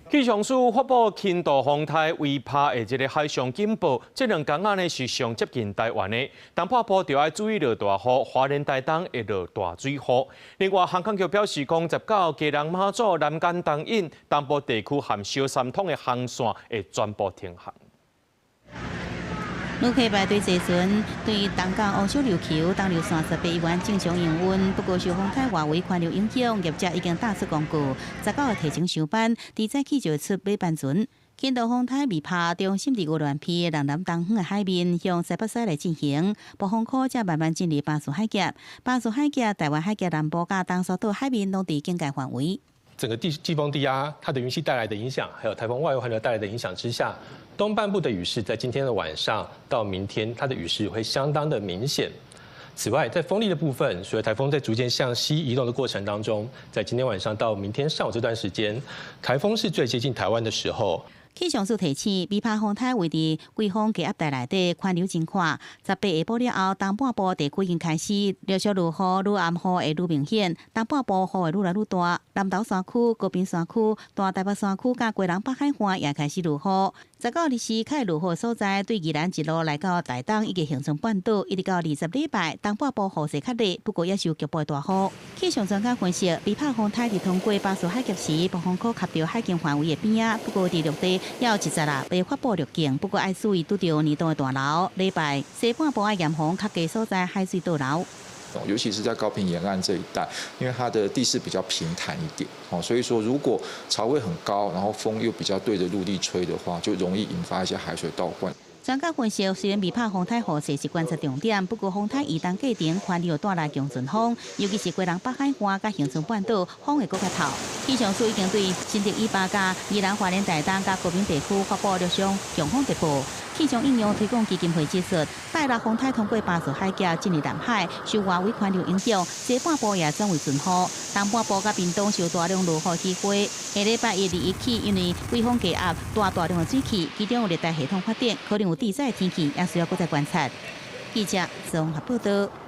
氣象署發布輕度風颱維帕的這个海上警報，這兩工仔呢是上接近台灣的，東半部就愛注意落大雨，花蓮台東會落大水雨。另外，航空局表示講，19基隆馬祖南竿東引東部地區含小三通的航線會全部停航。旅客排隊坐船，對東港往小琉球東流線18億元正常營運。不過受風颱外圍環流影響，業者已經打出公告，19號提前收班，提早起就會出尾班船。輕度風颱維帕中心佇鵝鑾鼻南南東方的海面向西北西來進行，暴風區才慢慢進入巴士海峽。巴士海峽、台灣海峽南部佮東沙島海面攏佇警戒範圍。整個地季風低壓它的雲系帶來的影響，還有颱風外圍環流帶來的影響之下，東半部的雨勢在今天的晚上到明天，它的雨勢會相當的明顯。此外，在風力的部分，隨著颱風在逐漸向西移動的過程當中，在今天晚上到明天上午這段時間，颱風是最接近台灣的時候。氣象署提醒，維帕風颱位佇季風低壓帶內底，環流真闊。18下晡了後，東半部地區已經開始陸續落雨，愈暗雨會愈明顯。東半部雨會愈來愈大，南投山區、高屏山區、大台北山區佮基隆北海岸也開始落雨。19日時開落雨所在，對宜蘭一路來到台東以及恆春半島，一直到20禮拜，東半部雨勢較熱，不過也是有局部大雨。氣象專家分析，維帕風颱佇通過巴士海峽時，暴風區及著海境範圍的邊仔，不過佇陸地猶有一節啦，未發布預警，不過愛注意拄著年度的大流。禮拜西半部愛嚴防較低所在海水倒流。尤其是在高屏沿岸這一帶，因為它的地勢比較平坦一點，哦，所以說如果潮位很高，然後風又比較對着陸地吹的話，就容易引發一些海水倒灌。專家分析，雖然維帕風颱雨勢是觀察重點，不過風颱移動過程環流帶來強陣風，尤其是基隆北海岸佮恆春半島，風會閣較透。氣象署已經對新竹以北佮宜蘭花蓮台東佮高屏地區發布陸上強風特報。氣象應用推廣基金會指出，拜六風颱通過巴士海峽進入南海，受外圍環流影響，西半部也轉為陣雨，東半部佮屏東受大量落雨機會。下禮拜一、二、一起，因為季風低壓帶大量的水汽，其中有熱帶系統發展，可能有地災天氣，也需要閣再觀察。記者綜合報道。